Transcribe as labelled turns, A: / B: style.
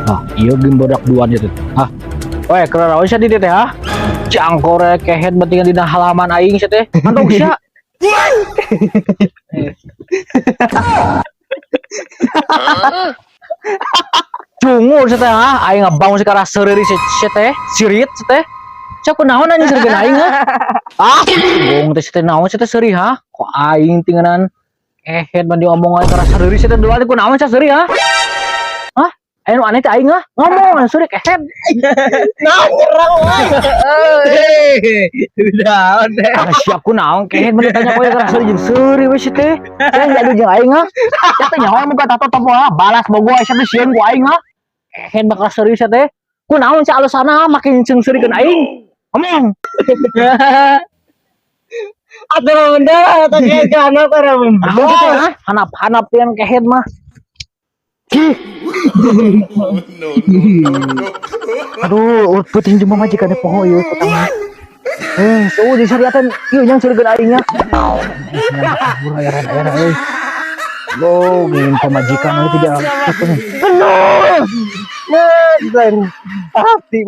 A: Nah, iya game bodak duaan itu. Hah. Weh, kunaon sia di dieu teh, ha? Cangkore kehed batingan dina halaman aing sia teh. Mantog sia. Cungur sia teh, ha? Aing ngabangun sekarang seureuy sia teh, sirit sia teh. Sia kunaon anjing seureuy aing, ha? Ah, bohong teh sia teh, naon sia teh seuri, ha? Kok aing tinggalan kehed mah diomong aing karena seureuy sia teh dua kunaon sia seuri, ha? Hah? Aya nu aneh teh aing, ah? Ngomong seuri kehed.
B: Nah, nyerang wae. Udah, udah.
A: Ah, siap kunaon kehed mah ditanya kowe karena seuri jeung seuri we sia teh. Sia jadi jeung aing, ah? Sia teh nyaho muka tato topo, ah? Balas bogo sia teh sieun ku aing, ah? Kehed bakal seuri sia teh. Kunaon sia alasana makin jeung seurikeun aing? Ngomong.
B: Atuh benda, tadi kana para benda.
A: Naon sia teh, ah? Hanap-hanap yang kehed mah.
C: No, no, no, no.
A: Aduh, peuting jeung pamajikan poho ieu kutang. Eh, so di syariatan ieu yang seurikeun aing nya. Aya aya euy. Go, ngin pamajikan euy tidak.
B: Penuh. Nah, hati.